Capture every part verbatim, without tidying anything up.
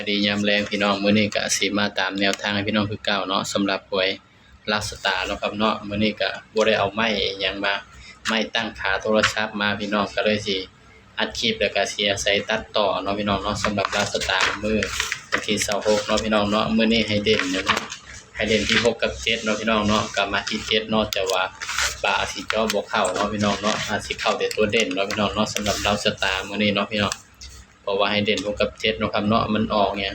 ดียามแลงพี่น้อง มื้อนี้ก็สิมาตามแนวทางให้พี่น้องคือเก่าเนาะ สำหรับหวยลาวสตาร์เนาะครับเนาะ มื้อนี้ก็บ่ได้เอาไมค์อิหยังมา ไมค์ตั้งขาโทรศัพท์มาพี่น้อง ก็เลยสิอัดคลิป แล้วก็สิอาศัยตัดต่อเนาะพี่น้องเนาะ สำหรับลาวสตาร์มื้อวันที่ซาวหกเนาะพี่น้องเนาะ มื้อนี้ให้เด่นอยู่เนาะ ให้เด่นที่หกกับเจ็ดเนาะพี่น้องเนาะ ก็มาที่เจ็ดเนาะ แต่ว่าบาอาจสิเจาะบ่เข้าเนาะพี่น้องเนาะ อาจสิเข้าแต่ตัวเด่นเนาะพี่น้องเนาะ สำหรับลาวสตาร์มื้อนี้เนาะพี่น้อง เพราะว่าให้เด่นหกกับเจ็ดเนาะครับเนาะ มันออกเนี่ย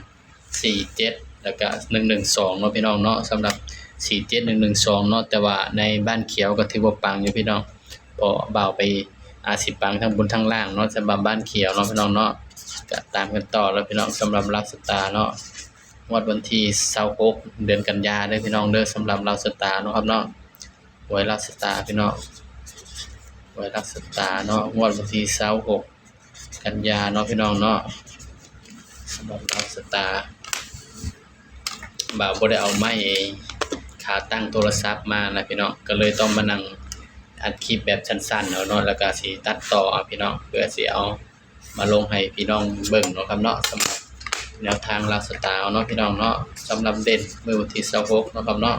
สี่เจ็ด แล้วก็ หนึ่งหนึ่งสองเนาะพี่น้องเนาะ สำหรับ สี่เจ็ด หนึ่งหนึ่งสองเนาะ แต่ว่าในบ้านเขียวก็ถือว่าปังอยู่พี่น้อง เพราะบ่าวไปอาจสิปังทั้งบนทั้งล่างเนาะ สำหรับบ้านเขียวเนาะพี่น้องเนาะ ก็ตามกันต่อแล้วพี่น้อง สำหรับลาวสตาร์เนาะ งวดวันที่ซาวหก เดือนกันยาเด้อพี่น้องเด้อ สำหรับลาวสตาร์เนาะครับเนาะ หวยลาวสตาร์พี่น้อง หวยลาวสตาร์เนาะ งวดวันที่ซาวหก กันยาเนาะพี่น้องเนาะ สำหรับลาวสตาร์ บ่าวบ่ได้เอาไมค์ขาตั้งโทรศัพท์มานะพี่น้อง ก็เลยต้องมานั่งอัดคลิปแบบสั้นๆเอาเนาะ แล้วก็สิตัดต่อเอาพี่น้อง เพื่อสิเอามาลงให้พี่น้องเบิ่งเนาะครับเนาะ สำหรับแนวทางลาวสตาร์เนาะพี่น้องเนาะ สำหรับเด่นมื้อวันที่ซาวหกเนาะครับเนาะ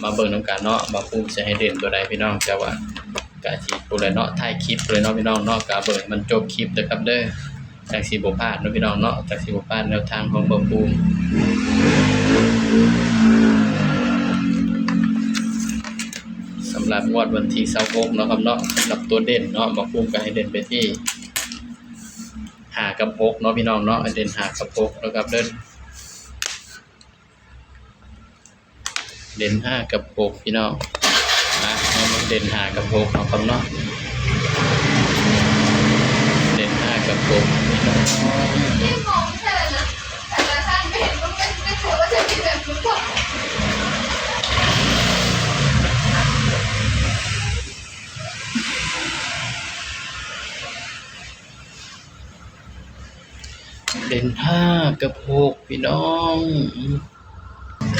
มาเบิ่งนำกันเนาะ บ่าวภูมิสิให้เด่นตัวใดพี่น้อง แต่ว่าก็สิพูดเลยเนาะ ท้ายคลิปเลยเนาะพี่น้องเนาะ ก็เบิ่งให้มันจบคลิปเด้อครับเด้อ จั่งสิบ่พลาดเนาะพี่น้องเนาะ จั่งสิบ่พลาดแนวทางของบ่าวภูมิ สำหรับงวดวันที่ซาวหกเนาะครับเนาะ สำหรับตัวเด่นเนาะ บ่าวภูมิก็ให้เด่นไปที่ห้ากับหกเนาะพี่น้องเนาะ ให้เด่นห้ากับหกนะครับเด้อ เด่นห้ากับหกพี่น้อง มา มาเบิ่งเด่นห้ากับหกเนาะครับเนาะ เด่นห้ากับหกพี่น้อง เด่นห้ากับหกพี่น้อง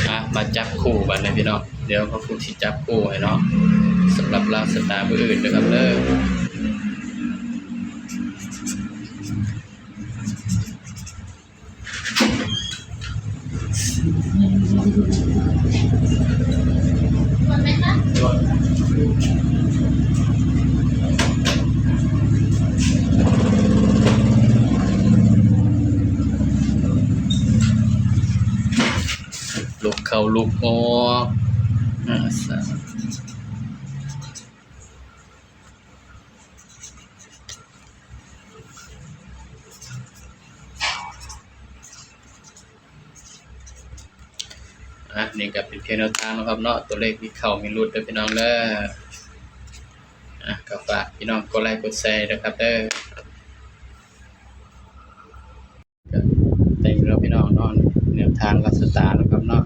อ่ะ มาจับคู่กันนะพี่น้อง เดี๋ยวบ่าวภูมิสิจับคู่ให้เนาะ สำหรับลาวสตาร์มื้ออื่นนะครับเด้อ ลุกเข้าลุกออก อ่า สา อ่ะ นี่ก็เป็นเพียงแนวทางนะครับเนาะ ตัวเลขมีเข้ามีหลุดเด้อพี่น้องเด้อ อ่ะ ก็ฝากพี่น้องกดไลค์กดแชร์ด้วยครับเด้อ ก็ได้แล้วพี่น้องเนาะ แนวทางลาวสตาร์นะครับเนาะ